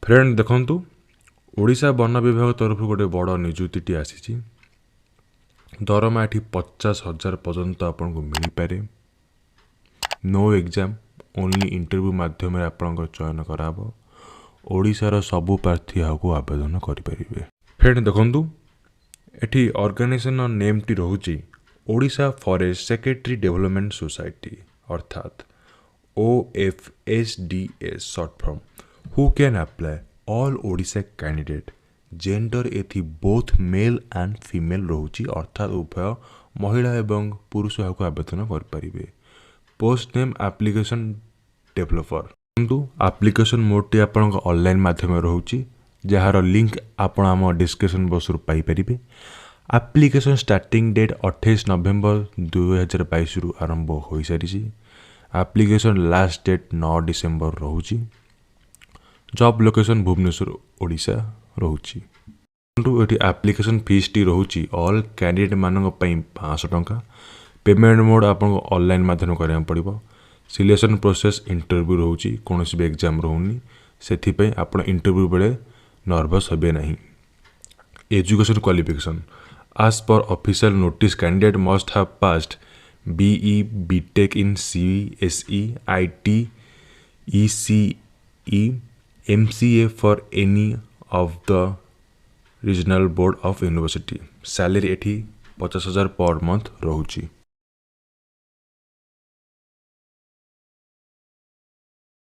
Friend, ଦେଖନ୍ତୁ, ଓଡ଼ିଶା ବନ ବିଭାଗ ତରଫରୁ ଗୋଟେ ବଡ଼ ନିଯୁକ୍ତିଟି ଆସିଛି। ଦରମା ଏଠି 50,000 ପର୍ଯ୍ୟନ୍ତ ଆପଣଙ୍କୁ ମିଳିପାରେ। ନୋ ଏକ୍ଜାମ୍, ଓନ୍ଲି ଇଣ୍ଟରଭ୍ୟୁ ମାଧ୍ୟମରେ ଆପଣଙ୍କର ଚୟନ କରାହେବ। ଓଡ଼ିଶାର ସବୁ ପ୍ରାର୍ଥୀ ଏହାକୁ ଆବେଦନ କରିପାରିବେ। ଫ୍ରେଣ୍ଡ, ଦେଖନ୍ତୁ, ଏଠି ଅର୍ଗାନାଇଜେସନର ନେମ୍ଟି ରହୁଛି Odisha forest secretary development society, ଅର୍ଥାତ୍ OFSDS short form. Who can apply? All Odisha candidate. Gender ଏଠି ବୋଥ୍ ମେଲ୍ ଆଣ୍ଡ ଫିମେଲ୍ ରହୁଛି, ଅର୍ଥାତ୍ ଉଭୟ ମହିଳା ଏବଂ ପୁରୁଷ ଏହାକୁ ଆବେଦନ କରିପାରିବେ। Post name application developer. କିନ୍ତୁ ଆପ୍ଲିକେସନ୍ ମୋଡ଼ଟି ଆପଣଙ୍କ ଅନଲାଇନ୍ ମାଧ୍ୟମରେ ରହୁଛି, ଯାହାର ଲିଙ୍କ୍ ଆପଣ ଆମ ଡିସ୍କ୍ରିପସନ୍ ବକ୍ସରୁ ପାଇପାରିବେ। ଆପ୍ଲିକେସନ୍ ଷ୍ଟାର୍ଟିଂ ଡେଟ୍ 28 ନଭେମ୍ବର 2022ରୁ ଆରମ୍ଭ ହୋଇସାରିଛି। ଆପ୍ଲିକେସନ୍ ଲାଷ୍ଟ ଡେଟ୍ 9 ଡିସେମ୍ବର ରହୁଛି। ଜବ୍ ଲୋକେସନ୍ ଭୁବନେଶ୍ୱର, ଓଡ଼ିଶା ରହୁଛି। ଏଠି ଆପ୍ଲିକେସନ୍ ଫିସ୍ଟି ରହୁଛି ଅଲ୍ କ୍ୟାଣ୍ଡିଡେଟ୍ମାନଙ୍କ ପାଇଁ 500 ଟଙ୍କା। ପେମେଣ୍ଟ ମୋଡ଼୍ ଆପଣଙ୍କୁ ଅନଲାଇନ୍ ମାଧ୍ୟମରେ କରିବାକୁ ପଡ଼ିବ। ସିଲେକ୍ସନ୍ ପ୍ରୋସେସ୍ ଇଣ୍ଟରଭ୍ୟୁ ରହୁଛି, କୌଣସି ବି ଏକ୍ଜାମ୍ ରହୁନି। ସେଥିପାଇଁ ଆପଣ ଇଣ୍ଟରଭ୍ୟୁ ବେଳେ ନର୍ଭସ୍ ହେବେ ନାହିଁ। Education qualification: as per official notice, candidate must have passed BE, BTech in CSE, IT, ECE, MCA for any of the regional board of university. Salary ଏଠି 50,000 per month ରହୁଛି।